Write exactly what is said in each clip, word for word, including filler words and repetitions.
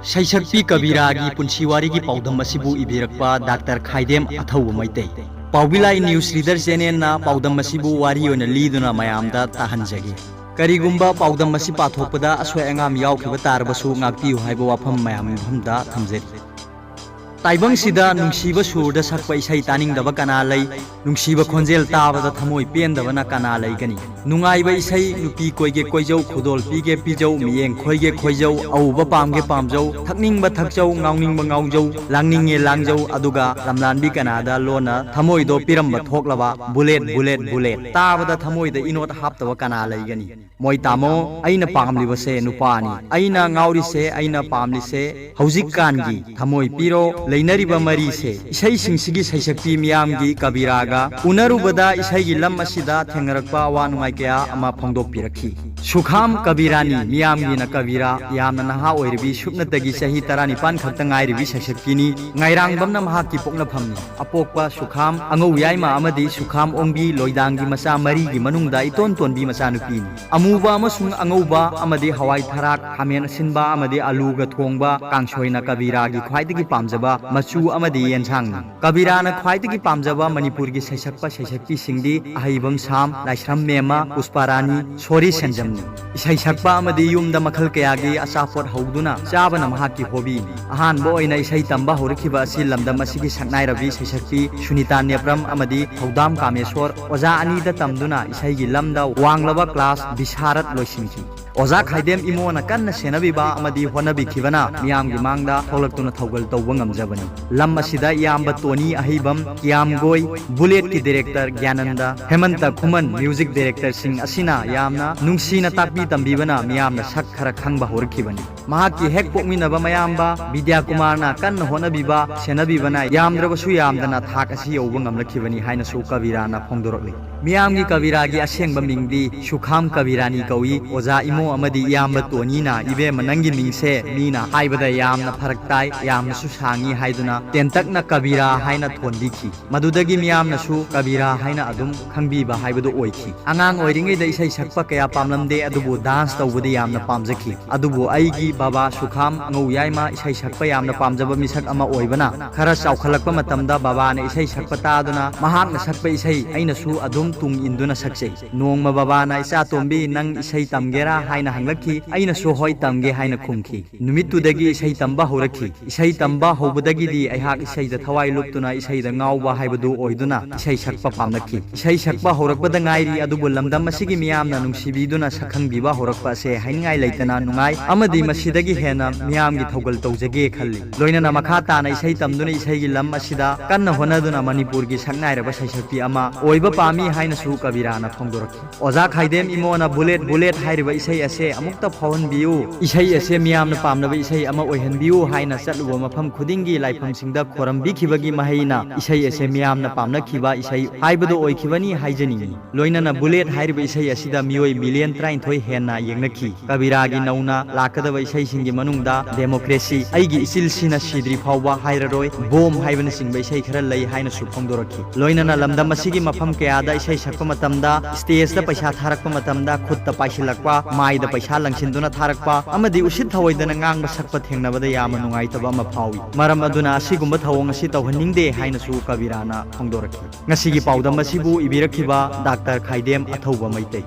ꯁꯩꯁꯛꯄꯤ ꯀꯕꯤꯔꯥꯒꯤ ꯄꯨꯟꯁꯤ ꯋꯥꯔꯤꯒꯤ ꯄꯥꯎꯗꯝ ꯑꯁꯤꯕꯨ ꯏꯕꯤꯔꯛꯄ ꯗꯥꯛꯇꯔ ꯈꯥꯏꯗꯦꯝ ꯑꯊꯧꯕ ꯃꯩꯇꯩ꯫ ꯄꯥꯎꯕꯤꯂꯥꯏ ꯅ꯭ꯌꯨꯁ ꯔꯤꯗꯔ ꯆꯦꯅꯦꯜꯅ ꯄꯥꯎꯗꯝ ꯑꯁꯤꯕꯨ ꯋꯥꯔꯤ ꯑꯣꯏꯅ ꯂꯤꯗꯨꯅ ꯃꯌꯥꯝꯗ ꯇꯥꯍꯟꯖꯒꯦ꯫ ꯀꯔꯤꯒꯨꯝꯕ ꯄꯥꯎꯗꯝ ꯑꯁꯤ ꯄꯥꯊꯣꯛꯄꯗ ꯑꯁꯣꯏ ꯑꯉꯥꯝ ꯌꯥꯎꯈꯤꯕ ꯇꯥꯔꯕꯁꯨ ꯉꯥꯛꯄꯤꯌꯨ ꯍꯥꯏꯕ ꯋꯥꯐꯝ ꯃꯌꯥꯝ ꯃꯐꯝꯗ ꯊꯝꯖꯔꯤ꯫ ꯇꯥꯏꯕꯪꯁꯤꯗ ꯅꯨꯡꯁꯤꯕ ꯁꯨꯔꯗ ꯁꯛꯄ ꯏꯁꯩ ꯇꯥꯅꯤꯡꯗꯕ ꯀꯅꯥ ꯂꯩ? ꯅꯨꯡꯁꯤꯕ ꯈꯣꯟꯖꯦꯜ ꯇꯥꯕꯗ ꯊꯃꯣꯏ ꯄꯦꯟꯗꯕꯅ ꯀꯅꯥ ꯂꯩꯒꯅꯤ? ꯅꯨꯡꯉꯥꯏꯕ ꯏꯁꯩ, ꯅꯨꯄꯤ ꯀꯣꯏꯒꯦ ꯀꯣꯏꯖꯧ, ꯈꯨꯗꯣꯜ ꯄꯤꯒꯦ ꯄꯤꯖꯧ, ꯃꯤꯠꯌꯦꯡ ꯈꯣꯏꯒꯦ ꯈꯣꯏꯖꯧ, ꯑꯎꯕ ꯄꯥꯝꯒꯦ ꯄꯥꯝꯖꯧ, ꯊꯛꯅꯤꯡꯕ ꯊꯛꯆꯧ, ꯉꯥꯎꯅꯤꯡꯕ ꯉꯥꯎꯖꯧ, ꯂꯥꯡꯅꯤꯡꯉꯦ ꯂꯥꯡꯖꯧ, ꯑꯗꯨꯒ ꯂꯝꯂꯥꯟꯕꯤ ꯀꯅꯥꯗ ꯂꯣꯟꯅ ꯊꯃꯣꯏꯗꯣ ꯄꯤꯔꯝꯕ ꯊꯣꯛꯂꯕ ꯕꯨꯂꯦꯠ, ꯕꯨꯂꯦꯠ, ꯕꯨꯂꯦꯠ꯫ ꯇꯥꯕꯗ ꯊꯃꯣꯏꯗ ꯏꯅꯣꯠ ꯍꯥꯞꯇꯕ ꯀꯅꯥ ꯂꯩꯒꯅꯤ? ꯃꯣꯏ ꯇꯥꯃꯣ, ꯑꯩꯅ ꯄꯥꯝꯂꯤꯕꯁꯦ ꯅꯨꯄꯥꯅꯤ꯫ ꯑꯩꯅ ꯉꯥꯎꯔꯤꯁꯦ, ꯑꯩꯅ ꯄꯥꯝꯂꯤꯁꯦ ꯍꯧꯖꯤꯛꯀꯥꯟꯒꯤ ꯊꯃꯣꯏ ꯄꯤꯔꯣ, ꯂꯩꯅꯔꯤꯕ ꯃꯔꯤꯁꯦ꯫ ꯏꯁꯩꯁꯤꯡꯁꯤꯒꯤ ꯁꯩꯁꯛꯄꯤ ꯃꯤꯌꯥꯝꯒꯤ ꯀꯕꯤꯔꯥꯒ ꯎꯅꯔꯨꯕꯗ ꯏꯁꯩꯒꯤ ꯂꯝ ꯑꯁꯤꯗ ꯊꯦꯡꯅꯔꯛꯄ ꯑꯋꯥ ꯅꯨꯡꯉꯥꯏ ꯀꯌꯥ ꯑꯃ ꯐꯣꯡꯗꯣꯛꯄꯤꯔꯛꯈꯤ꯫ ꯁꯨꯈꯥꯝ ꯀꯕꯤꯔꯥꯅꯤ, ꯃꯤꯌꯥꯝꯒꯤꯅ ꯀꯕꯤꯔꯥ, ꯌꯥꯝꯅ ꯅꯍꯥ ꯑꯣꯏꯔꯤꯕꯤ, ꯁꯨꯞꯅꯇꯒꯤ ꯆꯍꯤ ꯇꯔꯥꯅꯤꯄꯥꯟ ꯈꯛꯇ ꯉꯥꯏꯔꯤꯕꯤ ꯁꯩꯁꯛꯄꯤꯅꯤ꯫ ꯉꯥꯏꯔꯥꯡꯕꯝꯅ ꯃꯍꯥꯛꯀꯤ ꯄꯣꯛꯅꯐꯝꯅꯤ꯫ ꯑꯄꯣꯛꯄ ꯁꯨꯈꯥꯝ, ꯑꯉꯧ ꯌꯥꯏꯃ ꯑꯃꯗꯤ ꯁꯨꯈꯥꯝ ꯑꯣꯡꯕꯤ ꯂꯣꯏꯗꯥꯡꯒꯤ ꯃꯆꯥ ꯃꯔꯤꯒꯤ ꯃꯅꯨꯡꯗ ꯏꯇꯣꯟ ꯇꯣꯟꯕꯤ ꯃꯆꯥꯅꯨꯄꯤꯅꯤ꯫ ꯑꯃꯨꯕ ꯑꯃꯁꯨꯡ ꯑꯉꯧꯕ ꯑꯃꯗꯤ ꯍꯋꯥꯏ ꯊꯔꯥꯛ, ꯈꯥꯃꯦꯟ ꯑꯁꯤꯟꯕ ꯑꯃꯗꯤ ꯑꯂꯨꯒ ꯊꯣꯡꯕ ꯀꯥꯡꯁꯣꯏꯅ ꯀꯕꯤꯔꯥꯒꯤ ꯈ꯭ꯋꯥꯏꯗꯒꯤ ꯄꯥꯝꯖꯕ ꯃꯆꯨ ꯑꯃꯗꯤ ꯌꯦꯟꯁꯥꯡꯅꯤ꯫ ꯀꯕꯤꯔꯥꯅ ꯈ꯭ꯋꯥꯏꯗꯒꯤ ꯄꯥꯝꯖꯕ ꯃꯅꯤꯄꯨꯔꯒꯤ ꯁꯩꯁꯛꯄ ꯁꯩꯁꯛꯄꯤꯁꯤꯡꯗꯤ ꯑꯍꯩꯕꯝ ꯁꯥꯝ, ꯂꯥꯏꯁ꯭ꯔꯝ ꯃꯦꯝꯃ, ꯄꯨꯁꯄꯥꯔꯥꯅꯤ, ꯁꯣꯔꯤ ꯁꯦꯟꯖꯝꯅꯤ꯫ ꯏꯁꯩ ꯁꯛꯄ ꯑꯃꯗꯤ ꯌꯨꯝꯗ ꯃꯈꯜ ꯀꯌꯥꯒꯤ ꯑꯆꯥꯄꯣꯠ ꯍꯧꯗꯨꯅ ꯆꯥꯕꯅ ꯃꯍꯥꯛꯀꯤ ꯍꯣꯕꯤꯅꯤ꯫ ꯑꯍꯥꯟꯕ ꯑꯣꯏꯅ ꯏꯁꯩ ꯇꯝꯕ ꯍꯧꯔꯛꯈꯤꯕ ꯑꯁꯤ ꯂꯝꯗꯝ ꯑꯁꯤꯒꯤ ꯁꯛꯅꯥꯏꯔꯕꯤ ꯁꯩꯁꯛꯄꯤ ꯁꯨꯅꯤꯇꯥ ꯅꯦꯄ꯭ꯔꯝ ꯑꯃꯗꯤ ꯊꯧꯗꯥꯝ ꯀꯥꯃꯦꯁꯣꯔ ꯑꯣꯖꯥ ꯑꯅꯤꯗ ꯇꯝꯗꯨꯅ ꯏꯁꯩꯒꯤ ꯂꯝꯗ ꯋꯥꯡꯂꯕ ꯀ꯭ꯂꯥꯁ ꯕꯤꯁꯥꯔꯠ ꯂꯣꯏꯁꯤꯟꯈꯤ꯫ ꯑꯣꯖꯥ ꯈꯥꯏꯗꯦꯝ ꯏꯃꯣꯅ ꯀꯟꯅ ꯁꯦꯟꯅꯕꯤꯕ ꯑꯃꯗꯤ ꯍꯣꯠꯅꯕꯤꯈꯤꯕꯅ ꯃꯤꯌꯥꯝꯒꯤ ꯃꯥꯡꯗ ꯊꯣꯛꯂꯛꯇꯨꯅ ꯊꯧꯒꯜ ꯇꯧꯕ ꯉꯝꯖꯕꯅꯤ꯫ ꯂꯝ ꯑꯁꯤꯗ ꯏꯌꯥꯝꯕ ꯇꯣꯅꯤ ꯑꯍꯩꯕꯝ, ꯀꯤꯌꯥꯝꯒꯣꯏ, ꯕꯨꯂꯦꯠꯀꯤ ꯗꯤꯔꯦꯛꯇꯔ ꯒ꯭ꯌꯥꯅꯟꯗ, ꯍꯦꯃꯟꯇ ꯈꯨꯃꯟ ꯃ꯭ꯌꯨꯖꯤꯛ ꯗꯤꯔꯦꯛꯇꯔꯁꯤꯡ ꯑꯁꯤꯅ ꯌꯥꯝꯅ ꯅꯨꯡꯁꯤꯅ ꯇꯥꯛꯄꯤ ꯇꯝꯕꯤꯕꯅ ꯃꯤꯌꯥꯝꯅ ꯁꯛ ꯈꯔ ꯈꯪꯕ ꯍꯧꯔꯛꯈꯤꯕꯅꯤ꯫ ꯃꯍꯥꯛꯀꯤ ꯍꯦꯛ ꯄꯣꯛꯃꯤꯟꯅꯕ ꯃꯌꯥꯝꯕ ꯕꯤꯗ꯭ꯌꯥ ꯀꯨꯃꯥꯔꯅ ꯀꯟꯅ ꯍꯣꯠꯅꯕꯤꯕ, ꯁꯦꯟꯅꯕꯤꯕꯅ ꯌꯥꯝꯗ꯭ꯔꯕꯁꯨ ꯌꯥꯝꯗꯅ ꯊꯥꯛ ꯑꯁꯤ ꯌꯧꯕ ꯉꯝꯂꯛꯈꯤꯕꯅꯤ ꯍꯥꯏꯅꯁꯨ ꯀꯕꯤꯔꯥꯅ ꯐꯣꯡꯗꯣꯔꯛꯂꯤ꯫ ꯃꯤꯌꯥꯝꯒꯤ ꯀꯕꯤꯔꯥꯒꯤ ꯑꯁꯦꯡꯕ ꯃꯤꯡꯗꯤ ꯁꯨꯈꯥꯝ ꯀꯕꯤꯔꯥꯅꯤ ꯀꯧꯏ꯫ ꯑꯣꯖꯥ ꯏꯃꯣ ꯑꯃꯗꯤ ꯏꯌꯥꯝꯕ ꯇꯣꯅꯤꯅ "ꯏꯕꯦꯝꯃ, ꯅꯪꯒꯤ ꯃꯤꯡꯁꯦ ꯃꯤꯅ ꯍꯥꯏꯕꯗ ꯌꯥꯝꯅ ꯐꯔꯛ ꯇꯥꯏ, ꯌꯥꯝꯅꯁꯨ ꯁꯥꯡꯉꯤ" ꯍꯥꯏꯗꯨꯅ ꯇꯦꯟꯇꯛꯅ ꯀꯕꯤꯔꯥ ꯍꯥꯏꯅ ꯊꯣꯟꯕꯤꯈꯤ꯫ ꯃꯗꯨꯗꯒꯤ ꯃꯤꯌꯥꯝꯅꯁꯨ ꯀꯕꯤꯔꯥ ꯍꯥꯏꯅ ꯑꯗꯨꯝ ꯈꯪꯕꯤꯕ ꯍꯥꯏꯕꯗꯨ ꯑꯣꯏꯈꯤ꯫ ꯑꯉꯥꯡ ꯑꯣꯏꯔꯤꯉꯩꯗ ꯏꯁꯩ ꯁꯛꯄ ꯀꯌꯥ ꯄꯥꯝꯂꯝꯗꯦ, ꯑꯗꯨꯕꯨ ꯗꯥꯟꯁ ꯇꯧꯕꯗꯤ ꯌꯥꯝꯅ ꯄꯥꯝꯖꯈꯤ꯫ ꯑꯗꯨꯕꯨ ꯑꯩꯒꯤ ꯕꯕꯥ ꯁꯨꯈꯥꯝ ꯑꯉꯧ ꯌꯥꯏꯃ ꯏꯁꯩ ꯁꯛꯄ ꯌꯥꯝꯅ ꯄꯥꯝꯖꯕ ꯃꯤꯁꯛ ꯑꯃ ꯑꯣꯏꯕꯅ, ꯈꯔ ꯆꯥꯎꯈꯠꯂꯛꯄ ꯃꯇꯝꯗ ꯕꯕꯥꯅ ꯏꯁꯩ ꯁꯛꯄ ꯇꯥꯗꯨꯅ ꯃꯍꯥꯛꯅ ꯁꯛꯄ ꯏꯁꯩ ꯑꯩꯅꯁꯨ ꯑꯗꯨꯝ ꯇꯨꯡ ꯏꯟꯗꯨꯅ ꯁꯛꯆꯩ꯫ ꯅꯣꯡꯃ ꯕꯕꯥꯅ, "ꯏꯆꯥ ꯇꯣꯝꯕꯤ, ꯅꯪ ꯏꯁꯩ ꯇꯝꯒꯦꯔꯥ?" ꯍꯥꯏꯅ ꯍꯪꯂꯛꯈꯤ꯫ ꯑꯩꯅꯁꯨ "ꯍꯣꯏ, ꯇꯝꯒꯦ" ꯍꯥꯏꯅ ꯈꯨꯝꯈꯤ꯫ ꯅꯨꯃꯤꯠꯇꯨꯗꯒꯤ ꯏꯁꯩ ꯇꯝꯕ ꯍꯧꯔꯛꯈꯤ꯫ ꯏꯁꯩ ꯇꯝꯕ ꯍꯧꯕꯗꯒꯤꯗꯤ ꯑꯩꯍꯥꯛ ꯏꯁꯩꯗ ꯊꯋꯥꯏ ꯂꯨꯞꯇꯨꯅ ꯏꯁꯩꯗ ꯉꯥꯎꯕ ꯍꯥꯏꯕꯗꯨ ꯑꯣꯏꯗꯨꯅ ꯏꯁꯩ ꯁꯛꯄ ꯄꯥꯝꯂꯛꯈꯤ꯫ ꯏꯁꯩ ꯁꯛꯄ ꯍꯧꯔꯛꯄꯗ ꯉꯥꯏꯔꯤ, ꯑꯗꯨꯕꯨ ꯂꯝꯗꯝ ꯑꯁꯤꯒꯤ ꯃꯤꯌꯥꯝꯅ ꯅꯨꯡꯁꯤꯕꯤꯗꯨꯅ ꯁꯛꯈꯪꯕꯤꯕ ꯍꯧꯔꯛꯄ ꯑꯁꯦ ꯍꯥꯏꯅꯤꯡꯉꯥꯏ ꯂꯩꯇꯅ ꯅꯨꯡꯉꯥꯏ, ꯑꯃꯗꯤ ꯃꯁꯤꯗꯒꯤ ꯍꯦꯟꯅ ꯃꯤꯌꯥꯝꯒꯤ ꯊꯧꯒꯜ ꯇꯧꯖꯒꯦ ꯈꯜꯂꯤ꯫ ꯂꯣꯏꯅꯅ ꯃꯈꯥ ꯇꯥꯅ ꯏꯁꯩ ꯇꯝꯗꯨꯅ ꯏꯁꯩꯒꯤ ꯂꯝ ꯑꯁꯤꯗ ꯀꯟꯅ ꯍꯣꯠꯅꯗꯨꯅ ꯃꯅꯤꯄꯨꯔꯒꯤ ꯁꯛꯅꯥꯏꯔꯕ ꯁꯩꯁꯛꯄꯤ ꯑꯃ ꯑꯣꯏꯕ ꯄꯥꯝꯃꯤ ꯍꯥꯏꯅꯁꯨ ꯀꯕꯤꯔꯥꯅ ꯐꯣꯡꯗꯣꯔꯛꯈꯤ꯫ ꯑꯣꯖꯥ ꯈꯥꯏꯗꯦꯝ ꯏꯃꯣꯅ "ꯕꯨꯂꯦꯠ ꯕꯨꯂꯦꯠ" ꯍꯥꯏꯔꯤꯕ ꯏꯁꯩ ꯑꯁꯦ ꯑꯃꯨꯛꯇ ꯐꯥꯎꯍꯟꯕꯤꯌꯨ, ꯏꯁꯩ ꯑꯁꯦ ꯃꯤꯌꯥꯝꯅ ꯄꯥꯝꯅꯕ ꯏꯁꯩ ꯑꯃ ꯑꯣꯏꯍꯟꯕꯤꯌꯨ ꯍꯥꯏꯅ ꯆꯠꯂꯨꯕ ꯃꯐꯝ ꯈꯨꯗꯤꯡꯒꯤ ꯂꯥꯏꯐꯝꯁꯤꯡꯗ ꯈꯣꯔꯝꯕꯤꯈꯤꯕꯒꯤ ꯃꯍꯩꯅ ꯏꯁꯩ ꯑꯁꯦ ꯃꯤꯌꯥꯝꯅ ꯄꯥꯝꯅꯈꯤꯕ ꯏꯁꯩ ꯍꯥꯏꯕꯗꯨ ꯑꯣꯏꯈꯤꯕꯅꯤ ꯍꯥꯏꯖꯅꯤꯡꯏ꯫ ꯂꯣꯏꯅꯅ "ꯕꯨꯂꯦꯠ" ꯍꯥꯏꯔꯤꯕ ꯏꯁꯩ ꯑꯁꯤꯗ ꯃꯤꯑꯣꯏ ꯃꯤꯂꯤꯌꯟ ꯇꯔꯥꯅꯤꯊꯣꯏ ꯍꯦꯟꯅ ꯌꯦꯡꯅꯈꯤ꯫ ꯀꯕꯤꯔꯥꯒꯤ ꯅꯧꯅ ꯂꯥꯛꯀꯗꯕ ꯏꯁꯩꯁꯤꯡꯒꯤ ꯃꯅꯨꯡꯗ "ꯗꯦꯃꯣꯀ꯭ꯔꯦꯁꯤ", "ꯑꯩꯒꯤ ꯏꯆꯤꯜꯁꯤꯅ ꯁꯤꯗ꯭ꯔꯤ ꯐꯥꯎꯕ ꯍꯥꯏꯔꯔꯣꯏ", "ꯕꯣꯝ" ꯍꯥꯏꯕꯅꯆꯤꯡꯕ ꯏꯁꯩ ꯈꯔ ꯂꯩ ꯍꯥꯏꯅꯁꯨ ꯐꯣꯡꯗꯣꯔꯛꯈꯤ꯫ ꯂꯣꯏꯅꯅ ꯂꯝꯗꯝ ꯑꯁꯤꯒꯤ ꯃꯐꯝ ꯀꯌꯥꯗ ꯏꯁꯩ ꯁꯛꯄ ꯃꯇꯝꯗ, ꯁ꯭ꯇꯦꯖꯇ ꯄꯩꯁꯥ ꯊꯥꯔꯛꯄ ꯃꯇꯝꯗ ꯈꯨꯠꯇ ꯄꯥꯏꯁꯤꯜꯂꯛꯄ, ꯃꯥꯏꯗ ꯄꯩꯁꯥ ꯂꯪꯁꯤꯟꯗꯨꯅ ꯊꯥꯔꯛꯄ ꯑꯃꯗꯤ ꯎꯁꯤꯠ ꯊꯑꯣꯏꯗꯅ ꯉꯥꯡꯕ ꯁꯛꯄ ꯊꯦꯡꯅꯕꯗ ꯌꯥꯝꯅ ꯅꯨꯡꯉꯥꯏꯇꯕ ꯑꯃ ꯐꯥꯎꯏ꯫ ꯃꯔꯝ ꯑꯗꯨꯅ ꯑꯁꯤꯒꯨꯝꯕ ꯊꯧꯑꯣꯡ ꯑꯁꯤ ꯇꯧꯍꯟꯅꯤꯡꯗꯦ ꯍꯥꯏꯅꯁꯨ ꯀꯕꯤꯔꯥꯅ ꯐꯣꯡꯗꯣꯔꯛꯈꯤ꯫ ꯉꯁꯤꯒꯤ ꯄꯥꯎꯗꯝ ꯑꯁꯤꯕꯨ ꯏꯕꯤꯔꯛꯈꯤꯕ ꯗꯥꯛꯇꯔ ꯈꯥꯏꯗꯦꯝ ꯑꯊꯧꯕ ꯃꯩꯇꯩ꯫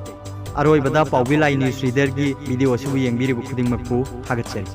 ꯑꯔꯣꯏꯕꯗ ꯄꯥꯎꯕꯤ ꯂꯥꯏ ꯅ꯭ꯌꯨꯁ ꯔꯤꯗꯔꯒꯤ ꯚꯤꯗꯤꯑꯣ ꯑꯁꯤꯕꯨ ꯌꯦꯡꯕꯤꯔꯤꯕ ꯈꯨꯗꯤꯡꯃꯛꯄꯨ ꯊꯥꯒꯠꯆꯔꯤ꯫